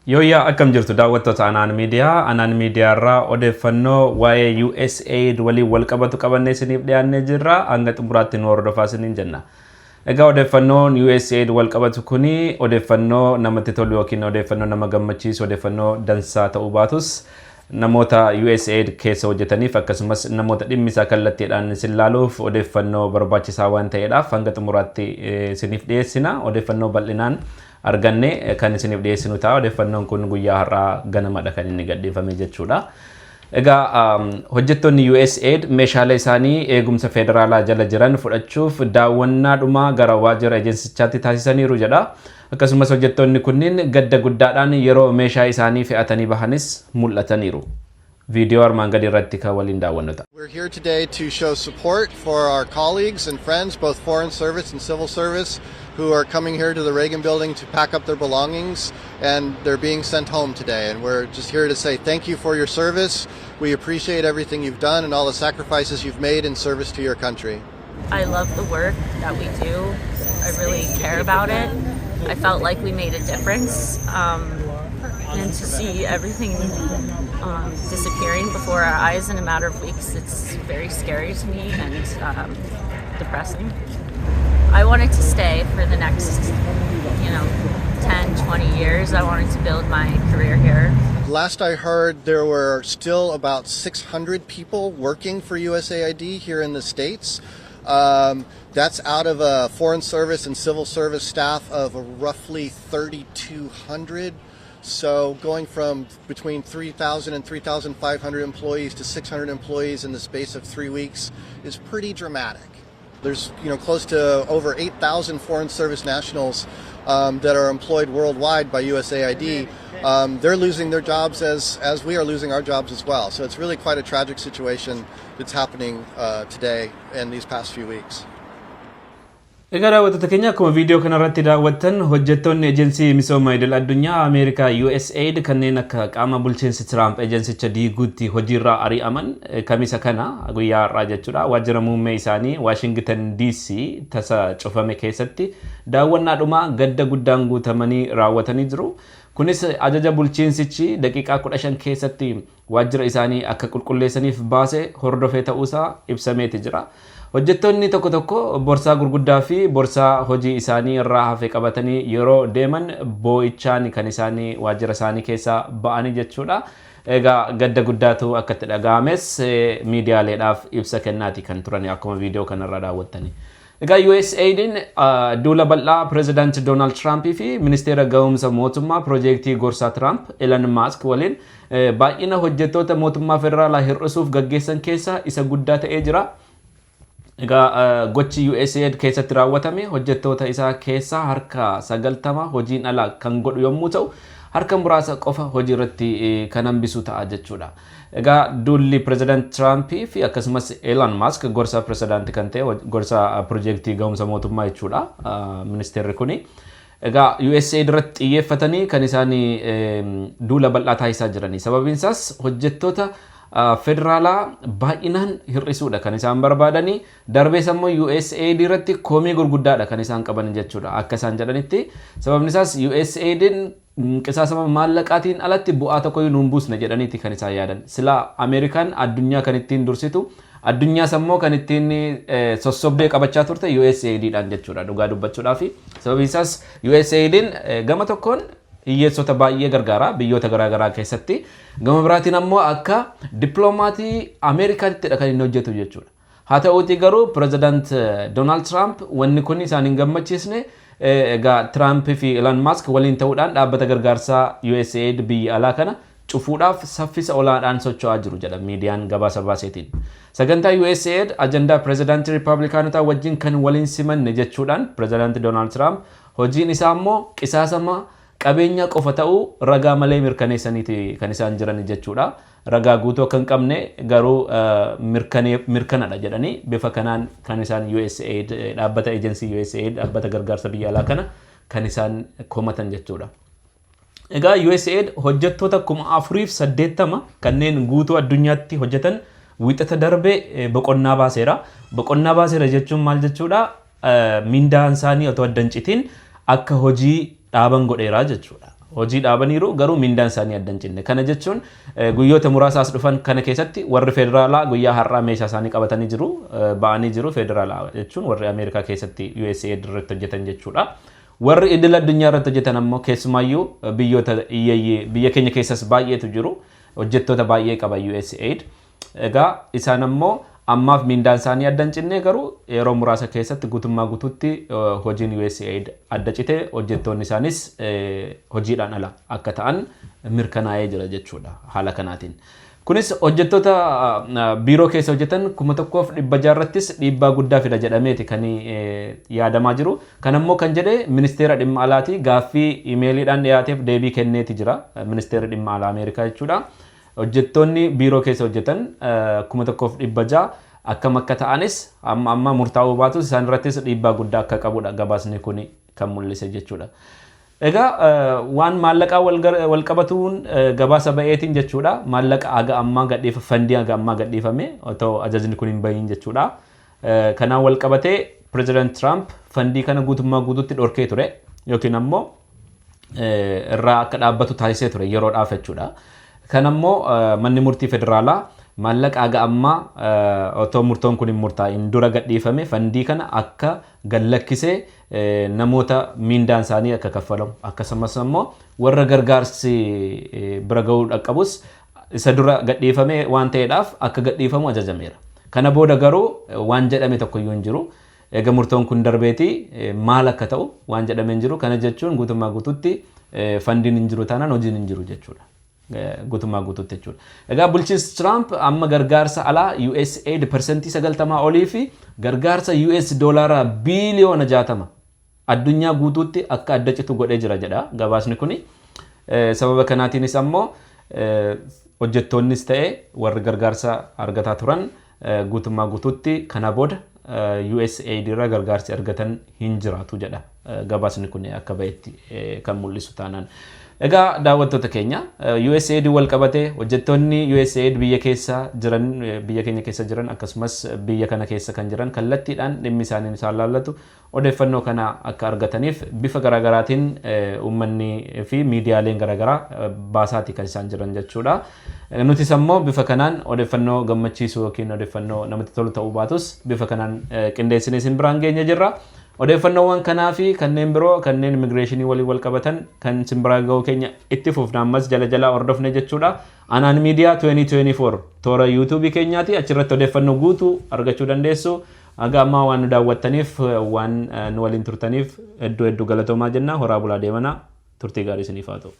Yooyyaa, akkam jirtu daawwattoota Anaan Miidiyaa? Anaan Miidiyaa irraa odeeffannoo waa'ee USAID waliin wal qabatu qabannee isiniif dhiyaannee jirra. Hanga xumuraatti nu hordofaa isiniin jenna. Egaa odeeffannoon USAID wal qabatu kuni odeeffannoo namatti tolu yookiin odeeffannoo nama gammachiisu, odeeffannoo dansaa ta'uu baatus, namoota USAID keessa hojjetaniif akkasumas namoota dhimmi isaa kallattiidhaan isin laaluuf odeeffannoo barbaachisaa waan ta'eedhaaf hanga xumuraatti isiniif dhiyeessina. Odeeffannoo bal'inaan arganne kan isiniif dhiyeessinu ta'a. Odeeffannoon kun guyyaa har'aa ganamadha kan inni gadhiifame jechuudha. Egaa hojjettoonni USAID meeshaalee isaanii eegumsa federaalaa jala jiran fudhachuuf daawwannaa dhumaa gara waajjira ejensichaatti taasisaniiru jedha. Akkasumas hojjettoonni kunniin gadda guddaadhaan yeroo meeshaa isaanii fe'atanii bahanis mul'ataniiru. Viidiyoo armaan gadii irratti kan waliin daawwannu ta'a. We're here today to show support for our colleagues and friends, both Foreign Service and Civil Service, who are coming here to the Reagan Building to pack up their belongings, and they're being sent home today. And we're just here to say thank you for your service. We appreciate everything you've done and all the sacrifices you've made in service to your country. I love the work that we do. I really care about it. I felt like we made a difference. And to see everything disappearing before our eyes in a matter of weeks, it's very scary to me and depressing. I wanted to stay for the next 10, 20 years. I wanted to build my career here. Last I heard, there were still about 600 people working for USAID here in the States. That's out of a Foreign Service and Civil Service staff of roughly 3,200. So going from between 3,000 and 3,500 employees to 600 employees in the space of 3 weeks is pretty dramatic. There's close to over 8,000 Foreign Service nationals that are employed worldwide by USAID. They're losing their jobs as we are losing our jobs as well. So it's really quite a tragic situation that's happening today and these past few weeks. Egaa daawwattoota keenya, akkuma viidiyoo kanarratti daawwattan, hojjettoonni ejensii misooma idil addunyaa Ameerikaa USAID kanneen akka qaama bulchiinsi Tiraamp ejensicha diiguutti hojiirraa ari'aman kamisa kana, guyyaa har'aa jechuudha, waajjira muummee isaanii Waashingtan DC tasa cufame keessatti daawwannaa dhumaa gadda guddaan guutamanii raawwatanii jiru. Kunis ajaja bulchiinsichi daqiiqaa 15 keessatti waajjira isaanii akka qulqulleessaniif baase hordofee ta'uusaa ibsameeti jira. Hojjettoonni tokko tokko borsaa gurguddaa fi borsaa hojii isaanii irraa hafe qabatanii yeroo deeman boo'ichaan kan isaanii waajjira isaanii keessaa ba'anii jechuudha. Egaa gadda guddaatu akka itti dhaga'ames miidiyaaleedhaaf ibsa kennaati kan turan akkuma viidiyoo kanarraa daawwattanii. Egaa USAIDin duula bal'aa Pireezidaanti Doonaald Tiraampii fi ministeera ga'umsa mootummaa piroojeektii gorsaa Tiraamp Elon Musk waliin baay'ina hojjettoota mootummaa federaalaa hir'isuuf gaggeessan keessaa isa guddaa ta'ee jira. Egaa gochi USAID keessatti raawwatame hojjettoota isaa keessaa harka 90 hojiin ala kan godhu yommuu ta'u, harka muraasa qofa hojii irratti kan hambisu ta'a jechuudha. Egaa duulli Pireezidaant Tiraampii fi akkasumas Elon Musk, gorsa pireezidaantii kan ta'e, gorsa piroojeektii ga'umsa mootummaa jechuudha ministeerri kuni. Egaa USAID irratti xiyyeeffatanii kan isaan duula bal'aa taasisaa jiranii. Sababiin isaas hojjettoota federaalaa baay'inaan hir'isuudha kan isaan barbaadanii. Darbees ammoo USAID irratti komii gurguddaadha kan isaan qaban jechuudha akka isaan jedhanitti. Sababni isaas USAIDin qisaasama maallaqaatiin alatti bu'aa tokko nuun buusne jedhaniiti kan isaan yaadan. Silaa Ameerikaan addunyaa kan ittiin dursitu, addunyaas ammoo kan ittiin sossobdee qabachaa turte USAIDdhaan jechuudha dhugaa dubbachuudhaaf. Sababiin isaas USAIDin gama tokkoon hiyyeessota baay'ee gargaara biyyoota garaagaraa keessatti. Gama biraatiin ammoo akka dippiloomatii Ameerikaatittidha kan inni hojjetu jechuudha. Haa ta'uutii garuu Pireezidaant Doonaald Tiraamp wanni kun isaan hin gammachiisne. Egaa Tiraamp fi Elon Musk waliin ta'uudhaan dhaabbata gargaarsaa USAID biyya alaa kana cufuudhaaf saffisa olaanaan socho'aa jiru jedha miidiyaan gabaasa baaseetiin. Sagantaa USAID ajandaa pireezidaantii Riippaabilikaanotaa wajjin kan waliin simanne jechuudhaan Pireezidaantii Doonaald Tiraamp hojiin isaa immoo qisaasama qabeenya qofa ta'uu ragaa malee mirkaneessaniiti kan isaan jiran jechuudha. Ragaa guutuu akka hin qabne garuu mirkanadha jedhanii bifa kanaan kan isaan USAID, dhaabbata ejensii USAID, dhaabbata gargaarsa biyya alaa kana kan isaan komatan jechuudha. Egaa USAID hojjettoota 4,080 kanneen guutuu addunyaatti hojjetan Wixata darbe boqonnaa baaseera. Boqonnaa baaseera jechuun maal jechuudha? Mindaan isaanii otoo adda hin citin akka hojii dhaaban godheera jechuudha. Hojii dhaabaniiru, garuu mindaan isaanii adda hin cinne. Kana jechuun guyyoota muraasaas dhufan kana keessatti warri federaalaa guyyaa har'aa meeshaa isaanii qabatanii jiru, ba'anii jiru. Federaalaa jechuun warri Ameerikaa keessatti USAID irratti hojjetan jechuudha. Warri idil addunyaa irratti hojjetan ammoo keessumaayyuu biyyoota hiyyeeyyii, biyya keenya keessas baay'eetu jiru. Hojjettoota baay'ee qaba USAID. Egaa isaan ammoo ammaaf mindaan isaanii adda hin cinne, garuu yeroo muraasa keessatti guutummaa guutuutti hojiin USAID adda cite, hojjettoonni isaanis hojiidhaan ala akka ta'an mirkanaa'ee jira jechuudha haala kanaatiin. Kunis hojjettoota biiroo keessa hojjetan 1600 irrattis dhiibbaa guddaa fida jedhameeti kan yaadamaa jiru. Kan ammoo kan jedhe ministeera dhimma alaati, gaaffii imeeliidhaan dhiyaateef deebii kenneeti jira, ministeerri dhimma alaa Ameerikaa jechuudha. Hojjettoonni biiroo keessa hojjetan 1600 akkam akka ta'anis amma amma murtaa'uu baatus, isaan irrattis dhiibbaa guddaa akka qabudha gabaasni kun kan mul'ise jechuudha. Egaa waan maallaqaa wal qabatuun gabaasa ba'eetiin jechuudha. Maallaqa haga ammaa gadhiifa, fandii haga ammaa gadhiifame otoo ajajni kun hin bahin jechuudha. Kanaan wal qabatee Pireezidant Tiraamp fandii kana guutummaa guutuutti dhorkee ture yookiin ammoo irraa akka dhaabbatu taasisee ture yeroodhaaf jechuudha. Kan ammoo manni murtii federaalaa maallaqa haga ammaa otoo murtoon kun hin murtaa'in dura gadhiifame, fandii kana akka gallakkisee namoota miindaan isaanii akka kaffalamu, akkasumas ammoo warra gargaarsi bira ga'uu dhaqqabus isa dura gadhiifame waan ta'eedhaaf akka gadhiifamu ajajameera. Kana booda garuu waan jedhame tokkoyyuu hin jiru. Egaa murtoon kun darbeeti maal akka ta'u waan jedhame hin jiru. Kana jechuun guutummaa guutuutti fandiin hin jiru taanaan hojiin hin jiru jechuudha. Guutummaa guutuutti jechuudha. Egaa bulchiinsi Tiraamp amma gargaarsa alaa USAID 90% olii fi gargaarsa US doolaara biiliyoona 60 addunyaa guutuutti akka adda citu godhee jira jedha gabaasni kuni. Sababa kanaatiinis ammoo hojjettoonnis ta'e warri gargaarsa argataa turan guutummaa guutuutti kana booda USAID irraa gargaarsi argatan hin jiraatu jedha gabaasni kun akka ba'etti kan mul'isu taanaan. Egaa daawwattoota keenya, USAID wal qabatee hojjettoonni USAID biyya keessa jiran, biyya keenya keessa jiran, akkasumas biyya kana keessa kan jiran kallattiidhaan dhimmi isaanii isaan laallatu odeeffannoo kana akka argataniif bifa garaagaraatiin uummanni fi miidiyaaleen garaagaraa baasaati kan isaan jiran jechuudha. Nutis ammoo bifa kanaan odeeffannoo gammachiisuu yookiin odeeffannoo namatti tolu ta'uu baatus bifa kanaan qindeessinee isin biraan geenye jirra. Odeeffannoowwan kanaa fi kanneen biroo kanneen immigireeshinii waliin wal qabatan kan isin biraan ga'uu keenya itti fufna, ammas jala jalaa hordofne jechuudha. Anaan Miidiyaa 2024 toora yuutuubii keenyaati, achirratti odeeffannoo guutuu argachuu dandeessu. Haga ammaa waan nu daawwattaniif, waan nu waliin turtaniif hedduu hedduu galatoomaa jenna. Horaa bulaa deemanaa, turtii gaarii isiniif haa ta'u.